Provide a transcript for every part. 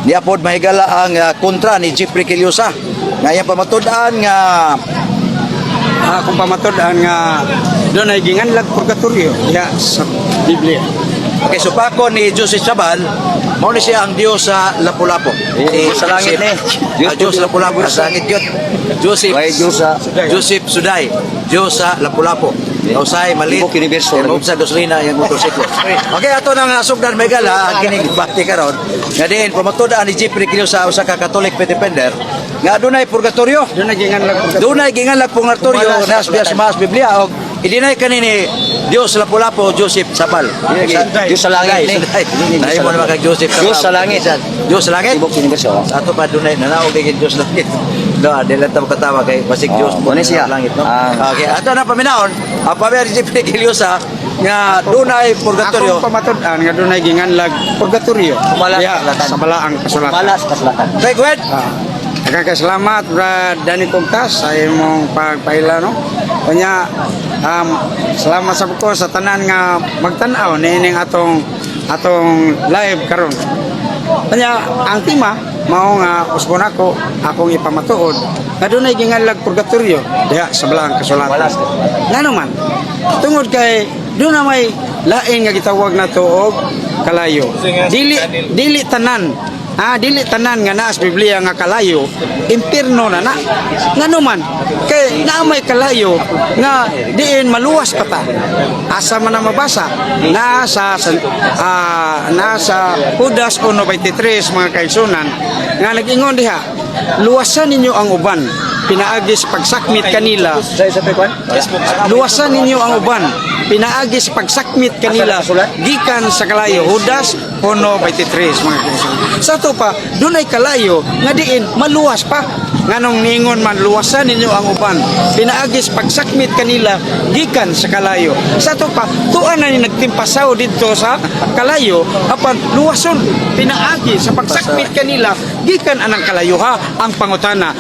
Niapod, mga higala, ang kontra ni Jeffrey Quillosa. Nga iyang pamatud-an nga Akong pamatud-an nga dunay ginganlag purgatorio diha sa Biblia. Okay, so pako ni Joseph Sabal, mao ni siya ang Dios sa Lapu-Lapu. Eh, sa langit ni. Diyos, Diyos sa Lapu-Lapu, sa langit yun. Joseph, Way Diyos sa- Joseph Suday, Diyos sa Lapu-Lapu. Usay malit. Ibok universo. Ibok sa gasolina yung motorsiklo. Okay, ato nang sugdan, mga higala, ang kining debate karon. Nga diin pamatud-an ni Jeffrey Quillosa, usa ka Catholic defender, nga adunay purgatorio. Dunay ginganlag purgatorio. Dunay ginganlag purgatorio Kumala sa nas biya sa mas Biblia og i-deny kani ni Dios Lapu-Lapu, Joseph Sabal. Diyos sa langit ni. Suday. Dahil mo naman kag Joseph Sabal. Diyos sa langit. Diyos sa langit. Ibok universo. Sa ato pa dunay nanaog kay Diyos langit. No, dili ta makatawa kay basig Diyos Oh, kunin siya. sa langit, no. Ah. Okay, ato na paminawon. Ang pamer si Jeffrey Quillosa nga dunay purgatorio. Akong pamatud-an nga dunay ginganlag purgatorio Kumala sa diha kasulatan. sa balaang kasulatan. Mala sa kasulatan. Okay, go ahead. Daghang salamat, Brad Danny Comtas, sa imong pagpaila, no. Kanya salamat sa ko sa tanan nga magtan-aw niining atong atong live karon. Kanya ang tema mao nga usbon ako akong ipamatuod nga dunay ginganlag purgatorio diha sa balaang kasulatan. Wala sa kasulatan. Ngano man? Tungod kay doon na may lain nga gitawag na og kalayo. Dili dili tanan. Ah, dili tanan nga naa sa Biblia nga kalayo, impierno na na. Ngano man? Kay naa may kalayo nga diin maluwas pa ta. Asa man na mabasa? Nasa Judas 1:23, mga kaigsunan, nga nag-ingon diha, "Luwasan ninyo ang uban pinaagi sa pagsakmit kanila." Sa pekwan? "Luwasan ninyo ang uban pinaagi sa pagsakmit kanila gikan sa kalayo." Judas 1:23, mga kaigsunan. Sa ato pa, dunay kalayo nga diin maluwas pa. Nganong ningon man, "Luwasan ninyo ang uban pinaagi sa pagsakmit kanila gikan sa kalayo"? Sa ato pa, tuan na ni nagtimpasaw didto sa kalayo, apan luwason pinaagi sa pagsakmit kanila gikan anang kalayo, ha? Ang pangutana,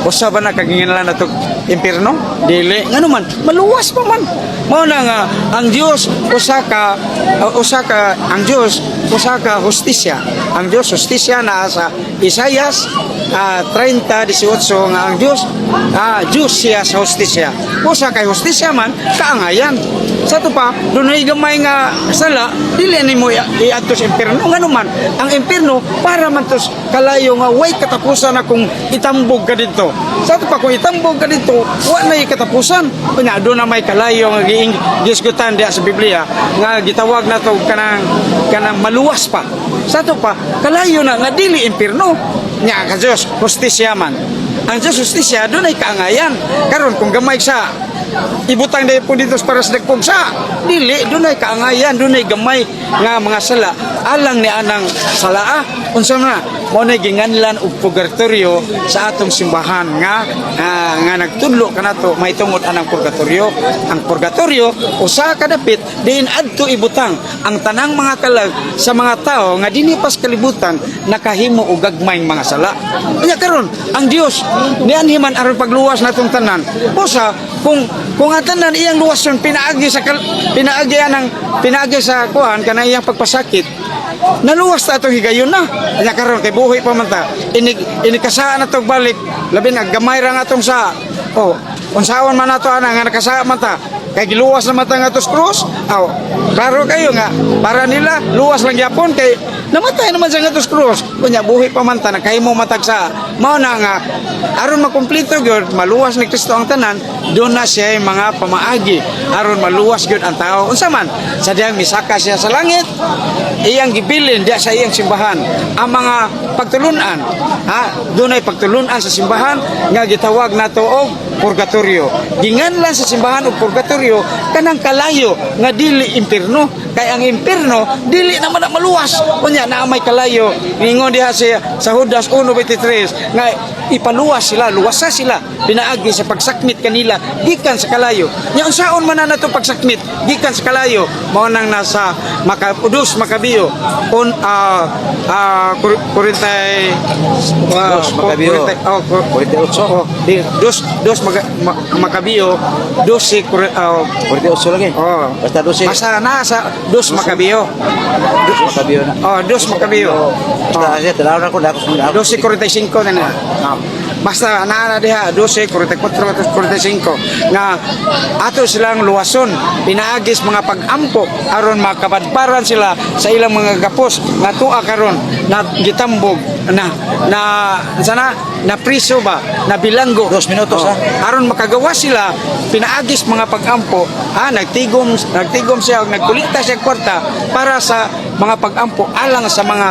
usa ba na kagingalan na to impierno? Dili. Ngano man? Maluwas pa man. Mao na nga ang Dios usa ka ang Dios usa ka hustisya. Ang Dios hustisya naa sa Isayas 30:18 nga ang Dios Dios siya sa hustisya. Usa kay hustisya man kaangayan. Sa ato pa, dunay gamay nga sala, dili nimo iadto sa impierno. Ngano man? Ang impierno para man to kalayo nga way katapusan na kung itambog ka didto. Sa ato pa, kung itambog ka didto, wa na katapusan. Unya doon na may kalayo nga giing gisgutan diha sa Biblia nga gitawag na to kanang kanang maluwas pa. Sa ato pa, kalayo na nga dili impierno. Nya ka Dios, hustisya man. Ang Dios hustisya, dunay kaangayan. Karon kung gamay sa ibutang dahil po dito para sa dagkong sa dili, dunay kaangayan, dunay gamay nga mga sala alang ni anang salaa. Unsa man na mao na ginganlan og purgatorio sa atong simbahan nga nagtudlo kanato mahitungod anang purgatorio? Ang purgatorio usa ka dapit diin adto ibutang ang tanang mga kalag sa mga tao nga dinhi pas kalibutan nakahimo og gagmayng mga sala. Kanya karon ang Dios nianhi man aron pagluwas natong tanan. Usa kung ang tanan iyang luwason pinaagi anang pinaagi sa kuan kanang iyang pagpasakit, naluwas ta atong higayon na. Nya karon kay buhi pa man ta, inig inikasaan na tong balik, labi na gamay ra nga atong sa, oh, unsaon man nato ana nga nakasaan man ta kay giluwas na man ta nga atos krus? Aw, klaro kayo nga para nila luwas lang gyapon kay namatay naman siya nga krus. Unya buhi pa man ta, nakahimo matag sa. Mao na nga aron makumpleto gyud, maluwas ni Kristo ang tanan, doon na siya mga pamaagi aron maluwas gyud ang tao. Unsa man? Sa diyang misaka siya sa langit, iyang gibilin diya sa iyang simbahan ang mga pagtulunan, ha? Dunay pagtulunan sa simbahan nga gitawag nato og purgatorio. Ginganlan sa simbahan og purgatorio kanang kalayo nga dili impierno, kay ang impierno dili naman na maluwas. Unya naa may kalayo, ningon diha sa Judas 1:23 nga ipaluwas sila, luwasa sila pinaagi sa pagsakmit kanila gikan sa kalayo. Nya unsaon man na nato pagsakmit gikan sa kalayo? Mao nang nasa maka Dos Makabiyo on Korintay Dos Makabiyo. Korintay, oh, Korintay otso. Oh, di, dos dos Makabiyo 12 48 lagi. Oh. Basta 12. Basta na sa dos Makabiyo. Dos Makabiyo na. Oh, dos Makabiyo. Basta siya, tanaw na ko na ako. 12:45 na na. Oh. Basta naa na diha 12:44, 45 nga ato silang luwason pinaagis mga pag-ampo aron makabadbaran sila sa ilang mga gapos nga tuwa karon na gitambog na na sana na priso ba na bilanggo. 2 minutos, Oh. ha? Aron makagawa sila pinaagis mga pag-ampo, ha, nagtigom nagtigom siya og nagkolekta siya kwarta para sa mga pag-ampo alang sa mga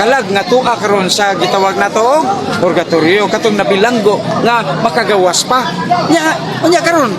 kalag nga tuwa karon sa gitawag nato og purgatorio, katong nabilanggo nga makagawas pa nya. Unya karon,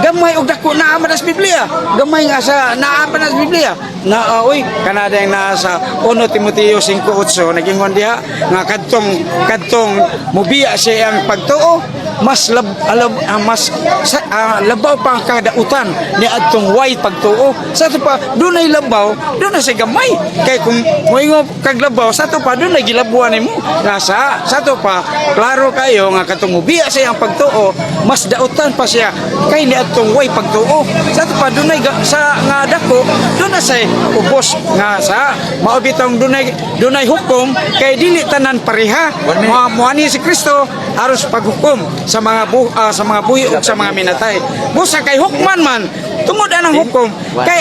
gamay og dako naa man sa Biblia, gamay nga sa naa pa na sa Biblia na oy kanada yung naa sa 1 Timoteo 5:8, nagingon diha nga kadtong kadtong mubiya siya ang pagtuo, mas lab, alab, mas sa, labaw pa ang kadautan ni adtong way pagtuo. Sa ato pa dunay labaw, dunay sa gamay, kay kung moingon kag labaw, sa ato pa dunay gilabuan nimo nga sa ato pa klaro kayo nga katong mubiya siya ang pagtuo, mas dautan pa siya kay ni adtong way pagtuo. Sa ato pa dunay sa nga dako, dunay sa ubos nga sa mao bitong dunay dunay hukom, kay dili tanan pareha. 1 minute. Moani si Kristo aros paghukom sa mga sa mga buhi ug sa mga minatay. Busa kay hukman man tungod anang hukom, kay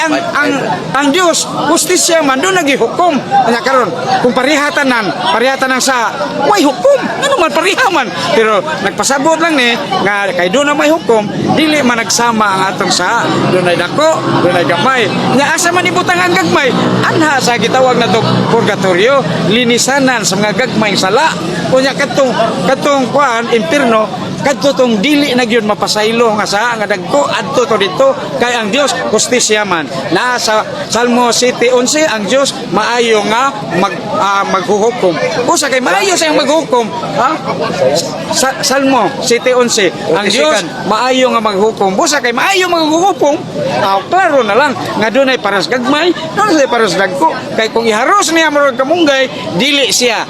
ang Dios hustisya man, doon nagihukom. Anya karon kung pareha tanan, pareha tanan sa way hukom, ngano man pareha man? Pero nagpasabot lang ni nga kay doon na may hukom, dili man nagsama ang atong sa dunay dako, dunay gamay. Nya asa man ibutang ang gagmay? Anha sa gitawag nato purgatorio, linisanan sa mga gagmay sala. Unya kadtong kadtong kuan impierno, kadto tong dili na gyud mapasaylo nga sa nga dagko adto to dito, kay ang Dios hustisya man. Naa sa Salmo 7:11, ang Dios maayo nga maghuhukom. Usa kay maayo siyang maghukom, ha? Salmo 7:11, ang Dios maayo nga maghukom. Busa kay maayo maghuhukom, klaro na lang nga dunay paras gagmay, dunay paras dagko, kay kung iharos niya murag kamunggay, dili siya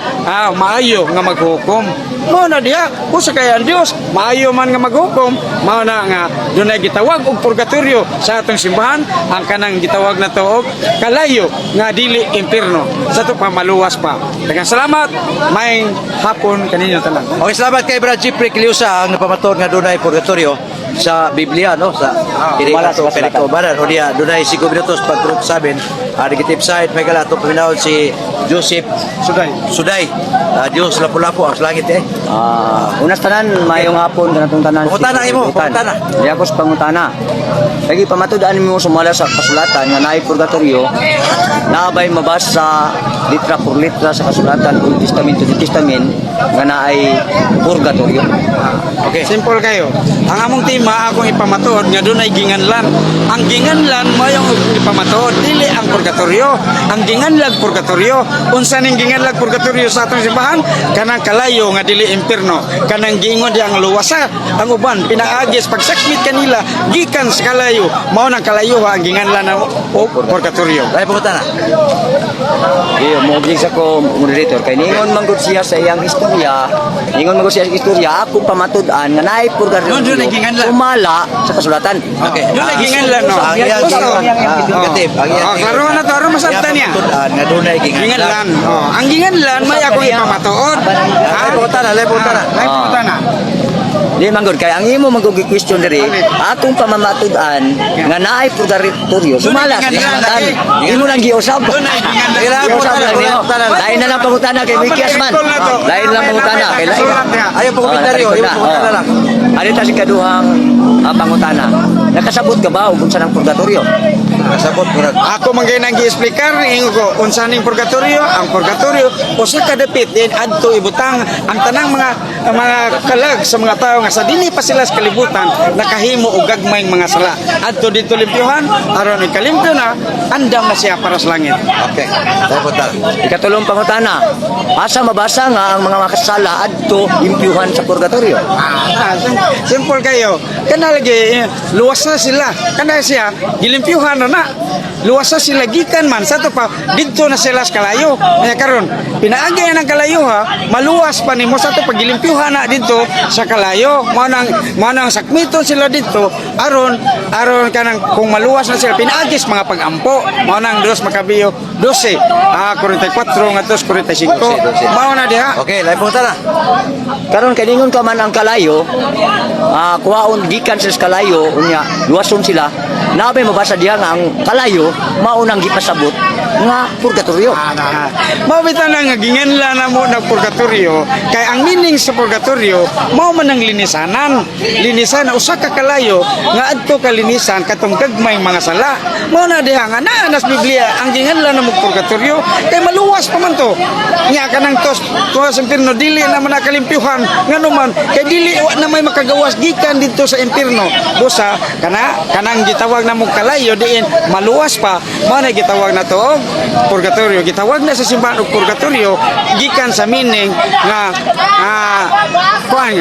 maayo nga maghukom. Mao na diha, usa kay ang Dios maayo man nga maghukom, mao na nga dunay gitawag og purgatorio sa atong simbahan, ang kanang gitawag na og kalayo nga dili impierno. Sa ato pa maluwas pa. Daghang salamat, maayong hapon kaninyo tanan. Okay, salamat kay Brad Jeffrey Cliosa, ang napamatod nga dunay purgatorio sa Biblia, no, sa kini Wala ato sa kasulatan. pinagkaubanan. O diya dunay 5 minutos pag group 7. Negative side may ato paminawon si Joseph Suday. Suday. Dios lapu-lapu ang langit eh. Unas tanan, mayong hapon kanatong tanan. Pangutana imo, pangutana. Di ako sa pangutana. Lagi pamatud-an mo sumala sa kasulatan nga naay purgatorio, naabay mabasa litra por litra sa kasulatan, Old Testament to New Testament, nga naay purgatorio? Okay. Simple kayo. Ang among tema, akong ipamatuod nga dunay ginganlan. Ang ginganlan mo yung ipamatuod, dili ang purgatorio. Ang ginganlag purgatorio. Unsa ning ginganlag purgatorio sa atong simbahan? Kanang kalayo nga dili impierno. Kanang giingon di ang luwasa ang uban pinaagis pagsakmit kanila gikan sa kalayo. Mao nang kalayo ha, ang ginganlan ng o purgatorio. Lahi pangutana. Iyo, mo object sa ko, moderator, kay ningon man gud siya sa iyang istorya, ningon man gud siya sa istorya, akong pamatud-an nga naay purgatorio. Doon, doon, ginganlan. Sumala sa kasulatan. Okay. Doon ay ginganlan, no? Ang iyang Gusto. negative. Ang iyang Oh, klaro na to, aron masabtan niya. Pamatud-an nga dunay ginganlan. Ginganlan. Oh, ang ginganlan may akong ipamatuod. Lahi pangutana, lahi pangutana. Lahi pangutana. Di man gud kay ang imo man gud question diri, atong pamamatud-an nga naay purgatorio sumala sa kasulatan. Imo nang giusab. Kailangan Giusab pangutana, lang nimo. pangutana. Lain na lang pangutana kay Wikias man. Lain lang pangutana kay lain. Ayaw pa komentaryo, Oh, ayaw pangutana lang. Ano ta si kaduhang pangutana? Nakasabot ka ba og unsa nang purgatorio? Kasabot murag. Ako man gay nang gi-explicar, ingon ko unsa ning purgatorio. Ang purgatorio usa ka dapit din adto ibutang ang tanang mga kalag sa mga tawo nga sa dili pa sila sa kalibutan nakahimo og gagmayng mga sala. Adto dito limpyuhan aron ikalimpyo na, andam na siya para sa langit. Okay. Lahi pangutana. Ikatulong pangutana, asa mabasa nga ang mga makasala adto limpyuhan sa purgatorio? Simple kayo. Kanang Kana lagi eh, luwas na sila. Kana siya gilimpyuhan na na. Luwas na sila gikan man sa ato pa didto na sila sa kalayo. Kaya karon pinaagi ang kalayo ha, maluwas pa nimo sa ato pag gilimpyuhan na didto sa kalayo. Mao nang sakmiton sila didto aron aron kanang kung maluwas na sila pinaagis mga pagampo. Mao nang Dos Macabeo 12 44 ngadto 45. 12. Mao na diha. Okay, lain punta na. Karon kay ningon ka man ang kalayo, kuhaon gikan sila sa kalayo unya luwason sila. Nabay mabasa diha nga ang kalayo mao nang gipasabot nga purgatorio. Mao bitaw na nga ginganla na mo ng purgatorio kay ang meaning sa purgatorio mao man ang linisanan. Linisan usa ka kalayo nga adto kalinisan katong gagmay mga sala. Mao na diha nga naa nas Biblia ang ginganla na mo purgatorio kay maluwas pa man to. Nya kanang tos tuwa sa impierno dili na man nakalimpyuhan ngano man kay dili wa na may makagawas gikan didto sa impierno. Busa kana kanang gitawag na mong kalayo diin maluwas pa mao na gitawag na to og purgatorio. Gitawag na sa simbahan og purgatorio gikan sa meaning nga kuan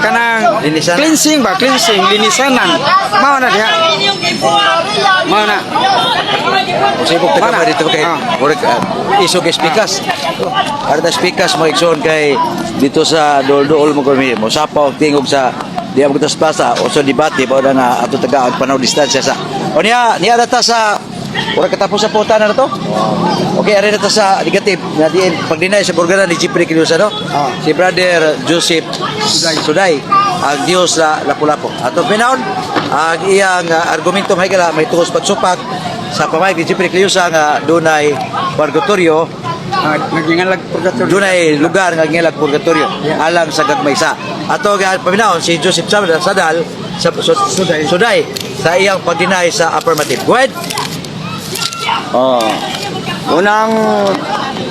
kanang Linisan. Cleansing ba, cleansing, linisanan. Mao na diha, mao na. Sibok ta Mana? ka dito kay murag isog speakers. Arta speakers mo igsoon kay dito sa dool-dool mo kami mo sapaw og tingog sa diya mo sa plaza o sa debate ba na nga ato taga ang panaw distansya sa. O niya niya data sa murag katapos sa puta na to. Okay, ari na ta sa negative na diin pag-deny sa burgana ni Jeffrey Kilusa, no? Ah. Si Brother Joseph Suday, ang Dios sa Lapu-Lapu. Ato pinaon ang iyang argumento mahigala may tungod sa pagsupak sa pamayag ni Jeffrey Cliosa nga dunay purgatorio, Nagingalag purgatorio. Dunay lugar nga ngilag purgatorio alang sa gagmaysa. Ato ga paminaon si Joseph Sadal Sadal sa Suday. Suday sa iyang pag-deny sa affirmative. Go ahead. Oh. Unang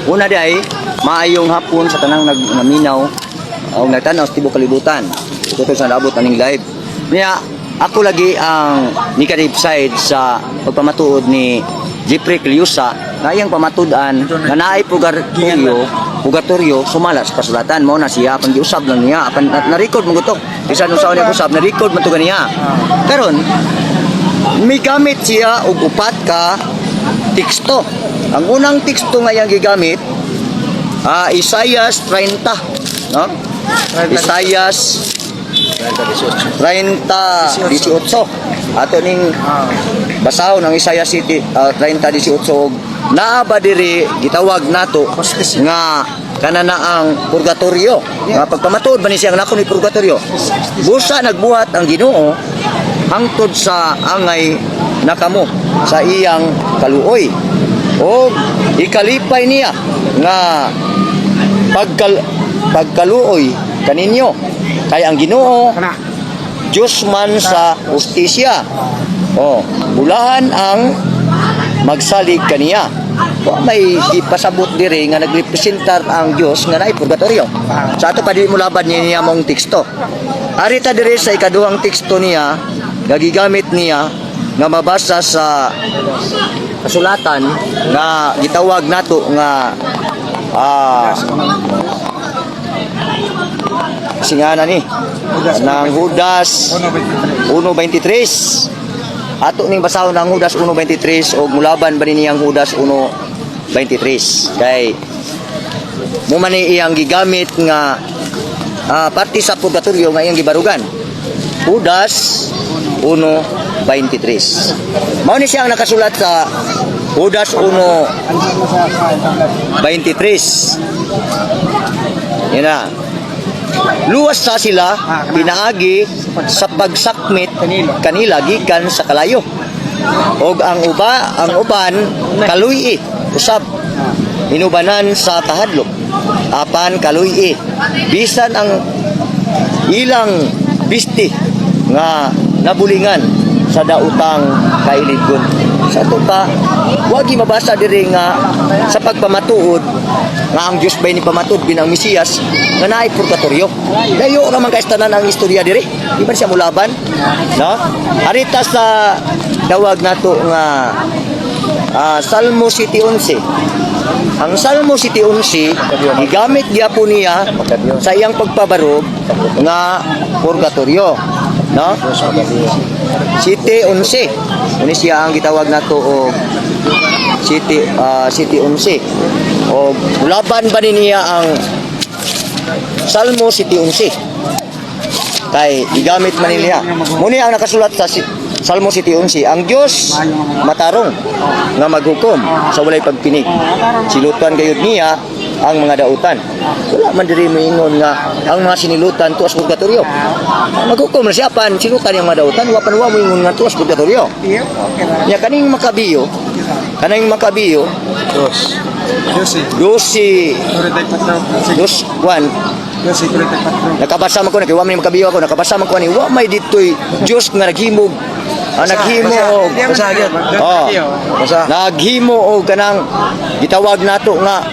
una di ay maayong hapon sa tanang nagnaminaw o nagtanaw sa tibuok kalibutan. Tutol sa naabot aning live. Niya ako lagi ang negative side sa pagpamatuod ni Jeffrey Cliusa na iyang pamatud-an nga naay purgatorio, purgatorio sumala sa kasulatan mo na siya pang giusab lang niya apan na-record mo gutok bisan unsa niya usab na-record man to ganiya. Karon migamit siya og upat ka teksto. Ang unang teksto nga iyang gigamit, Isaias 30, no? Isaias 30:18. Ato ning basahon ang Isaias City 30:18 og naa ba diri gitawag nato nga kana na ang purgatorio nga pagpamatuod ba ni siya nga nako ni purgatorio, busa nagbuhat ang Ginoo hangtod sa angay nakamo sa iyang kaluoy o ikalipay niya nga pagkaluoy kaninyo kay ang Ginoo Kana. Diyos man sa hustisya. Oh, bulahan ang magsalig kaniya. Wa may ipasabot diri nga nagrepresentar ang Dios nga naay purgatorio. Sa ato pa dili mo laban niya niya mong teksto. Arita diri sa ikaduhang teksto niya nga gigamit niya nga mabasa sa kasulatan nga gitawag nato nga singana ni ng Judas 1:23. Ato ning basahon ang Judas 1:23 og mulaban ba ni niyang Judas 1:23 kay mo man ni iyang gigamit nga parte sa purgatorio nga iyang gibarugan. Judas 1:23. Mao ni siya ang nakasulat sa Judas 1:23. Yan na. Luwas sa sila pinaagi sa pagsakmit kanila gikan sa kalayo. Og ang uban kaluy usab inubanan sa kahadlok. Apan kaluy bisan ang ilang bisti nga nabulingan sa dautang kailigon. Sa ato pa, wagi mabasa diri nga sa pagpamatuod nga ang Dios bay ni pamatud binang Mesiyas nga naay purgatorio. Dayo ra man kay tanan ang istorya diri. Di ba siya mulaban? No? Arita sa tawag nato nga Salmo City 11. Ang Salmo City 11 gigamit gyapon niya sa iyang pagpabarog nga purgatorio. No? 7:11. Uni siya ang gitawag nato og 7:11. O laban ba ni niya ang Salmo 7:11? Kay gigamit man niya. Muni ang nakasulat sa Salmo 7:11, ang Dios matarong nga maghukom sa walay pagpinig. Silutan gayud niya ang mga dautan. Wala man diri moingon nga ang mga sinilutan tuas purgatorio. Maghukom na siya pan silutan ang mga dautan, wa pan wa moingon nga tuas purgatorio. Nya kaning makabiyo Dos. Dose. 12 44. dos one. 12:44. Nakabasa man ko na kay wa man makabiyo ako, nakabasa man ko ani wa may ditoy Dios nga naghimog, naghimo og Basa gyud. Oh. Basa. Naghimo og kanang gitawag nato nga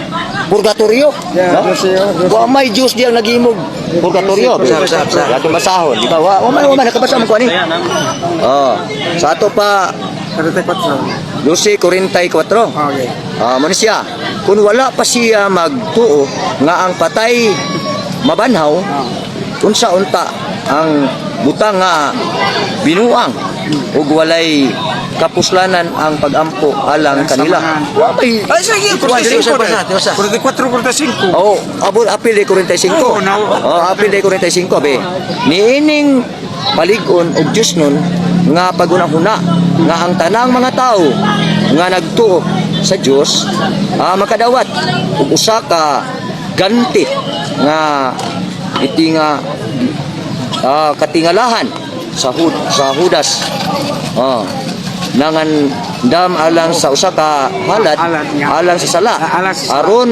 purgatorio, Yeah, no? Diyos, oh, Diyos. Wa may Dios diyang naghimog purgatorio. Basa, basa, basa. Atong basahon, di ba? Wa may nakabasa man ko ani. Oh, sa ato pa 44. 12:44. Okay. Ah, mo ni siya. Kung wala pa siya magtuo nga ang patay mabanhaw, unsa unta ang butang nga binuang ug walay kapuslanan ang pagampo alang kanila. Wa may Ay, sige, 45. 45. 44, 45. Oh, abot apil de 45. Oo, no. Oh, apil de 45 be. Niining palig-on og Dios nun nga pagunahuna nga ang tanang mga tao nga nagtuo sa Dios makadawat og usa ka ganti nga iti nga katingalahan sa Judas. Oh. Nangan dam alang sa usa ka halad Halad nga. alang sa sala Alang sa sala. aron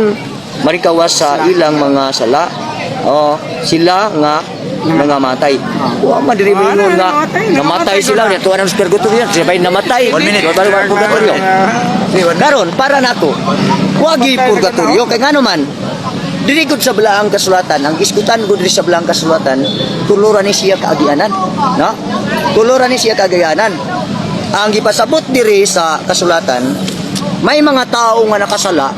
marikawas sa ilang mga sala, oh, sila nga nangamatay. Wa man diri Ah, moingon nga namatay, namatay namatay sila sila. nya tuwa ng purgatorio, siya ba'y namatay? One minute. Wa ba purgatorio? Karon para nako, wagi purgatorio kay ngano man diri gud sa balaang kasulatan, ang isgutan gud diri sa balaang kasulatan, tuluran ni siya kaagianan, no? Tuluran ni siya kaagianan. Ang gipasabot diri sa kasulatan, may mga tao nga nakasala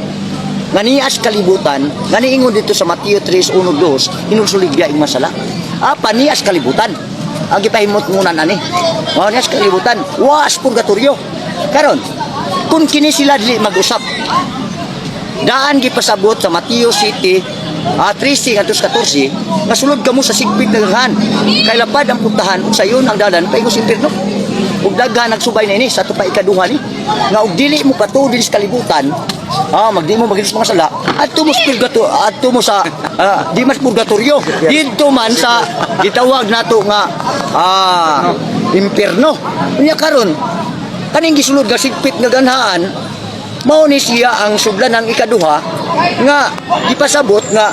nga nias kalibutan nga niingon dito sa Mateo 3:1-2, hinulsulig biya ing masala. Apa nias kalibutan ang gipahimot ngunan ani. Mao nias kalibutan, was purgatorio. Karon, kung kini sila dili mag-usap, daan gipasabot sa Mateo City 13 ngadto sa 14 nga sulod kamo sa sigpit nga daghan kay lapad ang puntahan ug sayon ang dalan paingon sa impierno ug daghan nagsubay na ini sa ato pa ikaduha ni nga og dili mo patuod dinhi sa kalibutan, magdi mo magilis mga sala adto mo sa purgatorio, adto mo sa di mas purgatorio, didto man sa gitawag nato nga impierno. Unya karon, kaning gisulod nga sigpit nga ganhaan, mao ni siya ang sudlan ng ikaduha nga gipasabot nga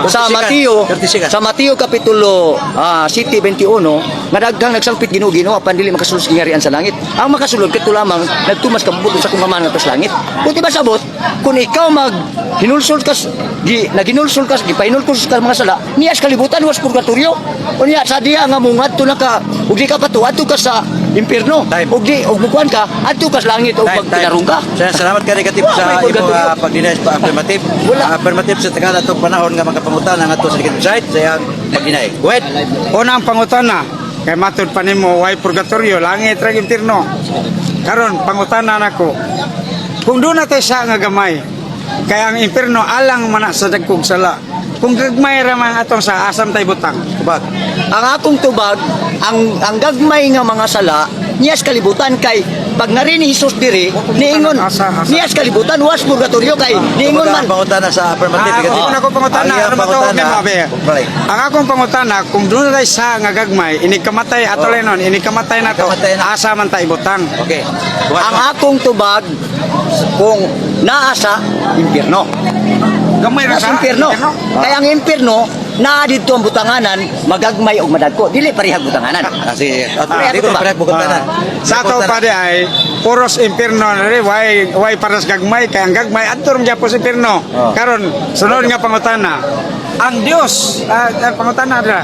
sa 30 Mateo 30 seconds. sa Mateo kapitulo City 21 nga daghang nagsalpit Ginoo, Ginoo, apan dili makasulod sa gingharian sa langit. Ang makasulod kadto lamang nagtumas kamabot sa kung amahan ngadto sa langit. Kung di ba sabot, kung ikaw mag hinulsol kas gi naginulsol kas gipahinulsol ka mga sala nias kalibutan, was purgatorio. Unya sa diha nga mungadto na ka ug di ka patuo, adto ka sa impierno. Time. Ug di ug mukuan ka, adto ka sa langit ug Time, time. magtinarong ka. Sir, salamat ka negative Wala, sa may imong purgatorio. pag-deny sa affirmative. Wala. Ang affirmative sa tagal atong panahon nga makapangutana ngadto sa negative side sa iyang pag-deny. Go ahead. Unang pangutana, kay matud pa nimo way purgatorio, langit ra impierno. Karon pangutana nako. Kung doon natay sa nga gamay, kay ang impierno alang man na sa dagkog sala. Kung gagmay ra man atong sa asam tay butang. Tubag. Ang akong tubag, ang gagmay nga mga sala nias kalibutan kay pag nari ni Jesus diri niingon Asa, asa. nias kalibutan was purgatorio kay niingon Kumbaga, man. ang pangutana sa affirmative. Ah, Negative. ako na ko pangutana, Ang iyang ano ba tawag pangutana, nimo, abe? Balik. Ang akong pangutana, kung doon natay sa nga gagmay, inig kamatay ato Oh. oh. Inig kamatay nato, Kamatay na. asa man tay butang. Okay. Go ahead. Ang akong tubag, kung naa sa impierno. Gamay ra Naa sa sa impierno. Kaya ang impierno naa didto ang butanganan, magagmay og madagko, dili parehag butanganan. Ah, sige. At Ah, dito ba? parehag pangutana. Sa ato pa di ay puros impierno na rin, why paras gagmay kay ang gagmay adto ra gyapon sa impierno. Oh. Karon sunod nga pangutana. Ang Dios, pangutana dira.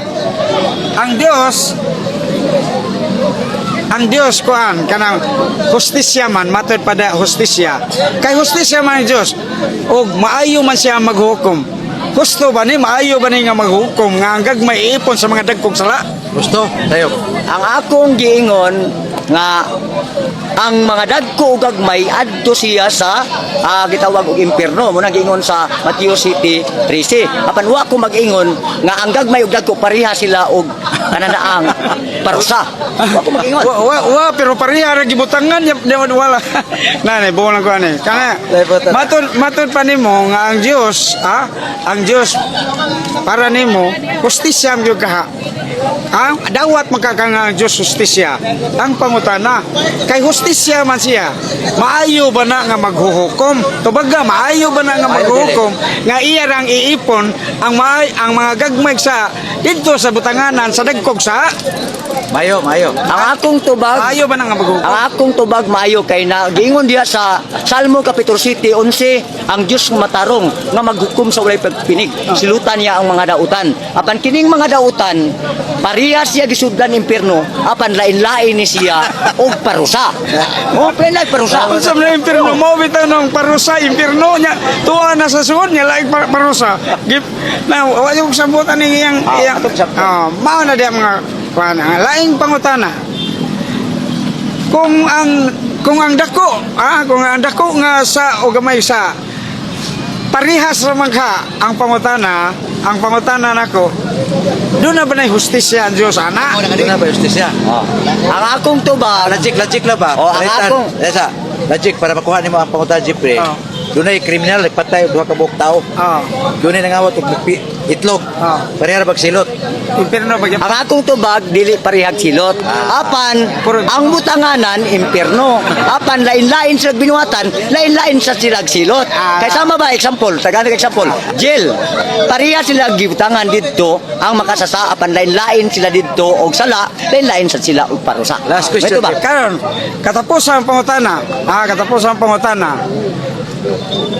Ang Dios kuan kanang hustisya man, matod pada hustisya. Kay hustisya man ang Dios ug maayo man siya maghukom. Gusto ba ni, maayo ba ni nga maghukom nga ang gagmay iipon sa mga dagkong sala? Gusto? Tayo. Ang akong giingon nga ang mga dagko ug gagmay adto siya sa gitawag og impierno, mo nang giingon sa Mateo City 13. Apan wa ko mag-ingon nga ang gagmay ug dagko pareha sila og kananaang parusa. Wa ko mag-ingon. Wa wa, wa pero pareha ra gibutangan nya nya wala. Nanay, buo lang ko ani. Kana matud matud pa nimo nga ang Dios, ha? Ang Dios para nimo hustisya ang gyud kaha. Ang dawat magkakanga ang Dios hustisya. Ang pangutana kay hustisya man siya. Maayo ba na nga maghuhukom? Tubaga maayo ba na nga Maayo, maghuhukom nga iya rang iipon ang maay, ang mga gagmay sa didto sa butanganan sa dagkog sa Mayo, mayo. Ang akong tubag Maayo ba na nga maghuhukom? Ang akong tubag maayo kay na giingon diha sa Salmo kapitulo 7:11, ang Dios nga matarong nga maghukom sa walay pagpinig. Silutan niya ang mga dautan. Apan kining mga dautan parehas siya gisudlan impierno, apan lain-lain ni siya og parusa. Oh, lain parusa. Unsa man ang impierno mo bitaw ng parusa impierno nya tuwa na sa suod nya laing parusa. Gip na wa yung sabot ani iyang iyang atong sabot. Ah, mao na diya mga kuan ang laing pangutana. Kung ang dako, kung ang dako nga sa o gamay sa parihas ra man ka ang pangutana nako. Doon na ba na hustisya ang Diyos ana? Doon na ba hustisya? Oh. Ang akong tubag Logic, logic na ba? Oh, ang Palitan. Esa, logic para makuha nimo ang pangutana, Jeffrey. Oh. Dunay kriminal nagpatay og duha ka buok tawo. Dunay nangawat og itlog. Oh. Pareha ra bagsilot. Impierno ba gyud? Ang akong tubag dili parehag silot. Apan ang butanganan impierno. Apan lain-lain sa binuhatan, lain-lain sa silag silot. Kay sama ba example, tagalog example, jail. Pareha sila gibutangan didto ang makasasa, apan lain-lain sila didto og sala, lain-lain sa sila og parusa. Last question, May tubag. Karon, katapusan ang pangutana. Katapusan ang pangutana.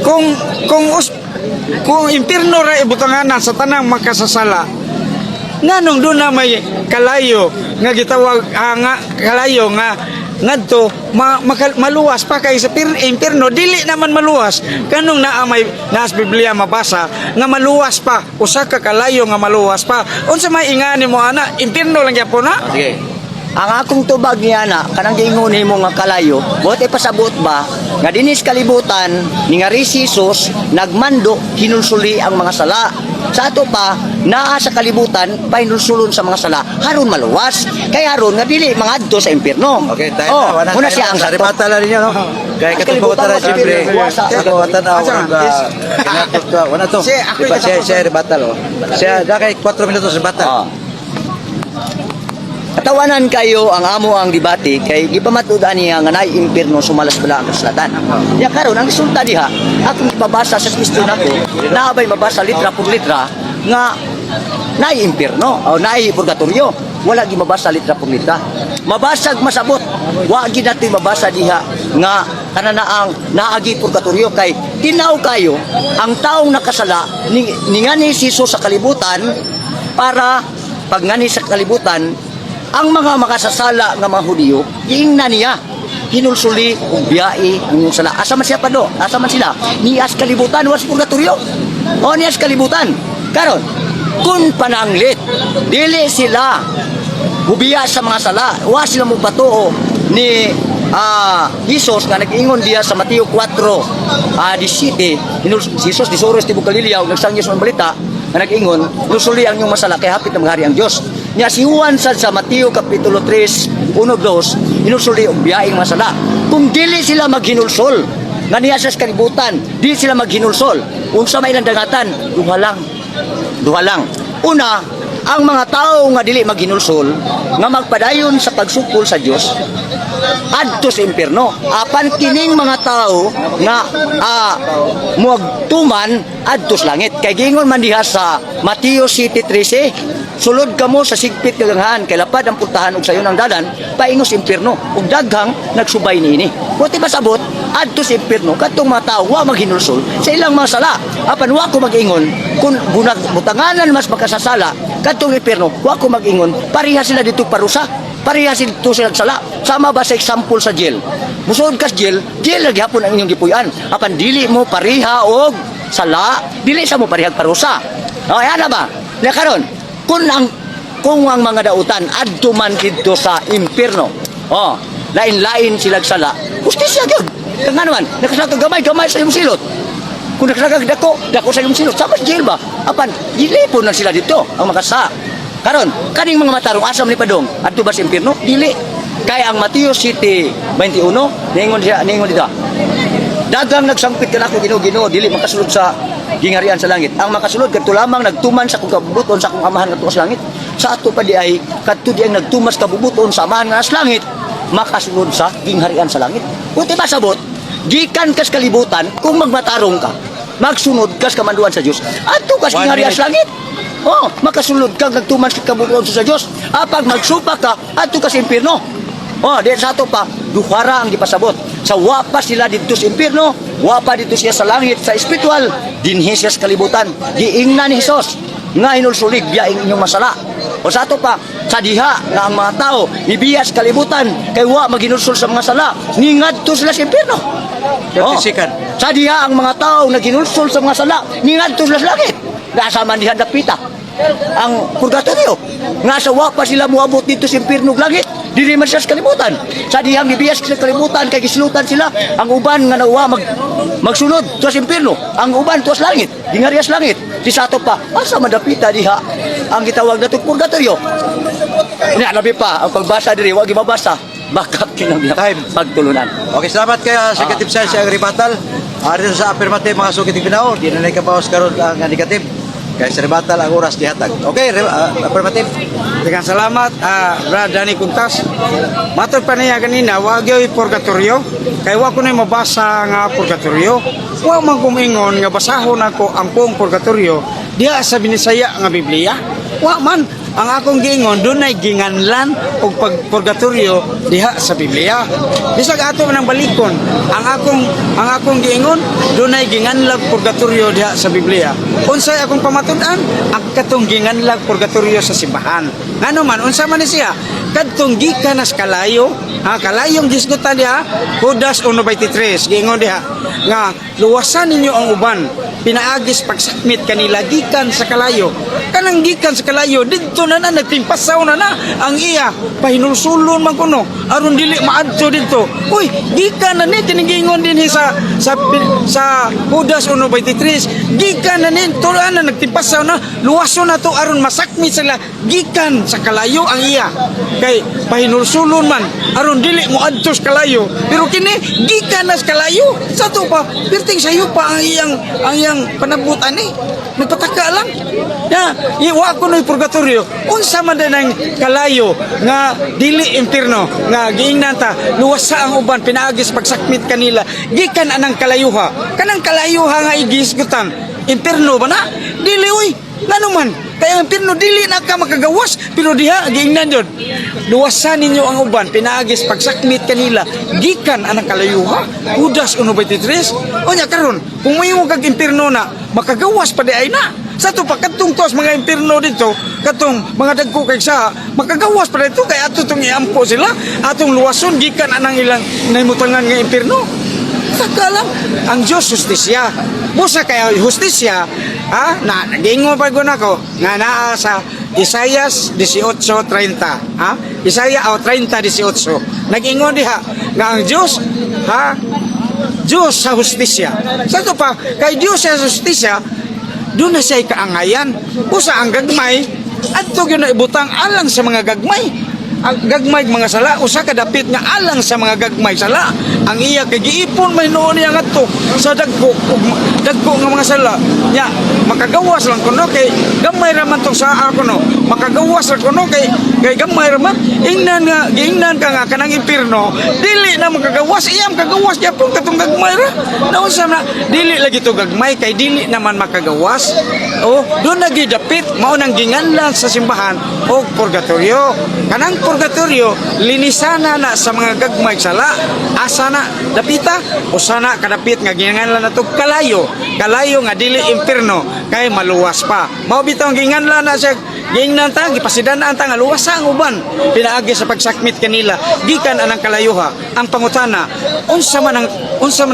Kung kung us, kung impierno ra ibutanganan sa tanang makasasala, nganong doon na may kalayo nga gitawag nga kalayo nga ngadto maluwas pa kay sa impierno dili naman maluwas? Kanong naa may naas Biblia mabasa nga maluwas pa usa ka kalayo nga maluwas pa? Unsa may ingani mo ana, impierno lang gyapon na? Sige. Ang akong tubag niya na, kanang giingon nimo nga kalayo, buot ipasabot ba nga dinis kalibutan ni nga si Jesus nagmando hinulsuli ang mga sala. Sa ato pa naa sa kalibutan pahinulsulon sa mga sala haron maluwas. Kay haron nga dili mangadto sa impierno. Okay, tayo Oh, na. Wala muna tayo siya ang sa sakto. rebata lang ninyo, no? Kaya Ang katong kalibutan pangutana, mo sa Jeffrey. Kuwasa. Ako, tanaw. Asa nga? Yes. Wala to. Siya, ako Diba, siya, ikatapos. siya rebata, oh. Siya, da kay 4 minutos rebata. Ah. Katawanan kayo ang amo ang debate kay gipamatud-an niya nga naay impierno sumalas bala ang kasulatan. Ya karon ang resulta diha akong ipabasa sa question nako, naabay mabasa litra por litra nga naay impierno o naay purgatorio. Wala gi mabasa litra por litra. Mabasag masabot. Wa gi natoy mabasa diha nga kananaang naagi purgatorio kay tinaw kayo ang taong nakasala ni nga ni si Jesus sa kalibutan para pag ngani sa kalibutan ang mga makasasala nga mga Hudiyo giingnan niya hinulsuli ug biyai ang inyong sala. Asa man siya pado? Asa man sila nias kalibutan was purgatorio o nias kalibutan karon kun pananglit dili sila hubiya sa mga sala, wa sila mo patuo ni Jesus nga nag-ingon diha sa Mateo 4 17. Jesus disuros tibok Galilea ug nagsangyo sa mga balita nga nag-ingon, "Lusuli ang inyong masala kay hapit na maghari ang Dios." Nya si Juan sad sa Mateo kapitulo 3 1 2, hinulsuli og biyaing masala. Kung dili sila maghinulsol nga niya sa kalibutan, dili sila maghinulsol, unsa may ilang dangatan? Duha lang, duha lang. Una, ang mga tao nga dili maghinulsol nga magpadayon sa pagsukol sa Dios adto sa impierno. Apan kining mga tao nga muagtuman adto sa langit. Kay giingon man diha sa Mateo 7:13, "Sulod kamo sa sigpit nga ganghaan kay lapad ang pultahan ug sayon ang dalan paingon sa impierno ug daghang nagsubay niini." Buti pasabot adto sa impierno kadtong mga tao wa maghinulsol sa ilang mga sala. Apan wa ko mag-ingon kung bunag butanganan mas makasasala kadtong impierno, wa ko mag-ingon pareha sila dito parusa. Pareha sila dito sila sala. Sama ba sa example sa jail? Musuod ka sa jail, jail na gihapon ang inyong gipuy-an. Apan dili mo pareha og sala, dili sa mo parehag parusa. O, ayan na ba? Na karon, kung ang mga dautan adto man didto sa impierno, oh, lain-lain silag sala, hustisya gyud. Kaya nga naman, nakasala ka gamay, gamay sa imong silot. Kung nakasala ka dako, dako sa imong silot. Sama sa jail ba? Apan, gilipon lang sila dito, ang makasa. Karon, kaning mga matarong asa man ni padong, adto ba sa impierno? Dili. Kaya ang Mateo 7:21, ningon siya, ningon dito. Dagang nagsampit kanako, "Ginoo, Ginoo," dili makasulod sa gingharian sa langit. Ang makasulod kadto lamang nagtuman sa akong kabubut-on sa akong Amahan nga sa langit. Sa ato pa di ay kadto di ang nagtuman sa kabubut-on sa Amahan nga sa langit makasulod sa gingharian sa langit. Kung di ba sabot, gikan kas kalibutan kung magmatarong ka, magsunod kas kamanduan sa Dios, adto kas One gingharian minute. sa langit. Oh, makasulod ka nagtuman sa kabubut-on sa Dios. Apag magsupa ka, adto ka sa impierno. Oh, di sa ato pa, duhara ang gipasabot. Sa wa pa sila didto sa impierno, wa pa didto siya sa langit, sa espiritual, dinhi siya sa kalibutan. Giingnan ni Hesus nga hinulsulig biya ang inyong masala. O sa ato pa, sa diha nga ang mga tao ibiyas kalibutan kay wa maginulsul sa mga sala, ningadto sila sa impierno. 30 second. Sa diha ang mga tao naginulsul sa mga sala, ningadto sila sa langit. Nasa man diha dapita ang purgatorio. Nga sa wa pa sila moabot dito sa impierno ug langit, dili man siya sa kalibutan. Sa dihang gibiyas sa kalibutan kay gislutan sila, ang uban nga nauwa magsunod tuwas impierno, ang uban tuwas langit, gingharian sa langit. Di sa ato pa, asa madapita diha ang gitawag nato purgatorio. Nya labi pa ang pagbasa diri wa gibabasa. Baka kinang Time. pagtulunan. Okay, salamat kay Executive Science ang rebuttal. Ari sa affirmative, mga sukit pinaw, di na kabawas karon ang negative. Kay sa rebuttal ang oras gihatag. Okay, affirmative. Daghang salamat, Brad Danny Kuntas. Matod pa niya ganina, wa gyoy purgatorio. Kay wa ko na mabasa nga purgatorio. Wa man kong ingon nga basahon ako ang buong purgatorio diha sa Binisaya nga Biblia. Wa man ang akong giingon, dunay ginganlan og pagpurgatorio diha sa Biblia. Bisag ato man ang balikon, ang akong giingon, dunay ginganlag purgatorio diha sa Biblia. Unsay akong pamatud-an? Ang katong ginganlag purgatorio sa simbahan. Ngano man, unsa man ni siya? Kadtong gikan nas kalayo, ha, kalayong gisgutan diha, Judas 1:23, giingon diha nga luwasan ninyo ang uban pinaagis pagsakmit kanila gikan sa kalayo. Kanang gikan sa kalayo didto na na nagtimpasaw na na ang iya pahinulsulon man kuno aron dili maadto didto. Uy, gikan na ni tinigingon dinhi sa Judas 1:23, gikan na ni tulaan na nagtimpasaw na, luwason na to aron masakmit sila gikan sa kalayo ang iya kay pahinulsulon man aron dili mo adto sa kalayo. Pero kini gikan na sa kalayo. Sa to pa, perting sayo pa ang iyang panabutan eh, nagpataka lang ya. Iwa ko no'y purgatorio. Unsa man din ang kalayo nga dili impierno nga giingnan ta luwasa ang uban pinaagis pagsakmit kanila gikan anang kalayuha? Kanang kalayuha nga igisgutan, impierno ba na? Dili uy. Ngano man? Kaya ang impierno dili na ka makagawas, pero diha giingnan yun. Luwasan ninyo ang uban pinaagis pagsakmit kanila gikan anang kalayuha. Judas 1:23. Unya karon, kung may mo kag impierno na makagawas pa di ay na. Sa to pa, kadtong tos mga impierno dito, katong mga dagko kay sa makagawas pa dito kay ato tong iampo sila, atong luwason gikan anang ilang nahimutangan nga impierno. Saka lang, ang Diyos hustisya. Busa kaya hustisya, ha? Na, nagingon pa ko nako, nga naa sa Isayas 18:30, ha? Isaya o 30:18. Nag-ingon diha nga ang Diyos, ha? Diyos sa hustisya. Sa ito pa, kay Diyos sa hustisya, doon na siya'y kaangayan. Usa ang gagmay, adto gyud na ibutang alang sa mga gagmay. Ang gagmay mga sala, usa ka dapit nga alang sa mga gagmay sala. Ang iya kay giipon may noon niya ngadto sa dagko ug dagko nga mga sala. Nya makagawas lang kuno kay gamay ra man tong saa kuno. Makagawas ra kuno kay gamay ra man. Ingnan nga giingnan ka nga kanang impierno dili na makagawas, iya makagawas gyapon katong gagmay ra. Naunsa na dili lagi to gagmay kay dili naman makagawas. Oh, doon na gidapit mao nang ginganlan sa simbahan og purgatorio. Kanang purgatorio linisana na sa mga gagmay sala. Asa na dapita? Usa na kadapit nga ginganlan nato kalayo. Kalayo nga dili impierno kay maluwas pa. Mao bitaw ang ginganlan na siya. Giingnan ta, gipasidan-an ta nga luwasa ang uban pinaagi sa pagsakmit kanila gikan anang kalayuha. Ang pangutana, unsa man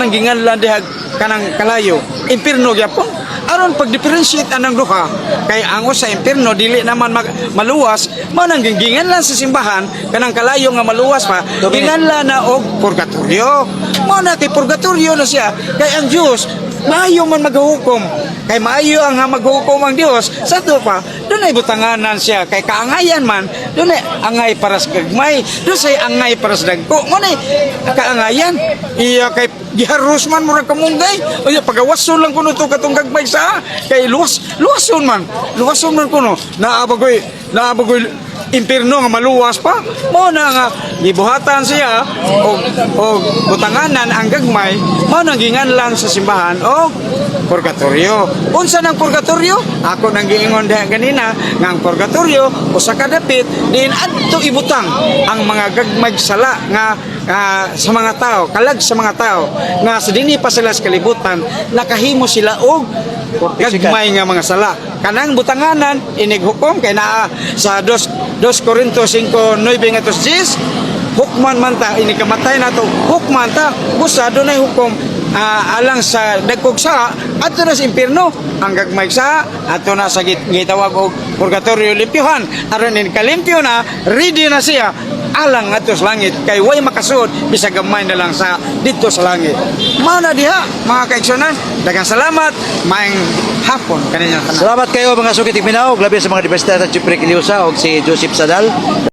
ang ginganlan diha kanang kalayo? Impierno gyapon. Aron pag-differentiate anang duha, kay ang usa impierno, dili naman maluwas, mao nang ginganlan sa simbahan kanang kalayo nga maluwas pa, ginganlan na og purgatorio. Mao na kay purgatorio na siya, kay ang Dios maayo man maghukom. Kay maayo ang maghukom ang Dios sa ato pa, dunay butanganan siya, kay kaangayan man, dunay angay para sa gagmay, dunay say angay para sa dagko. Mao nay kaangayan iya, kay giharos man murag kamunggay. Unya pagawason lang kuno to katong gagmay sa, kay luwas luwason man, luwason man kuno. Naa bagoy impierno nga maluwas pa? Mao na nga gibuhatan siya og butanganan ang gagmay, mao nang ginganlan sa simbahan og purgatorio. Unsa nang purgatorio? Ako nang giingon diha ganina nga ang purgatorio usa ka dapit diin adto ibutang ang mga gagmay sala nga sa mga tao, kalag sa mga tao nga sa dinhi pa sila sa kalibutan nakahimo sila og gagmay nga mga sala. Kanang butanganan inig hukom, kay naa sa 2 2 Corinto 5:9 ngadto 10, hukman man ta ini kamatay nato, hukman ta. Busa dunay hukom alang sa dagkog sa adto na sa impierno ang gagmay sa adto na sa gitawag og purgatorio, limpyuhan aron in kalimpyo na, ready na siya alang ngadto sa langit, kay way makasuod bisag gamay na lang sa didto sa langit. Mao na diha, mga kaigsunan. Daghang salamat, maayong hapon kaninyong tanan. Salamat kayo, mga suki tigminaw, labi sa mga devastator, Jeffrey Kiliusa o si Joseph Sadal.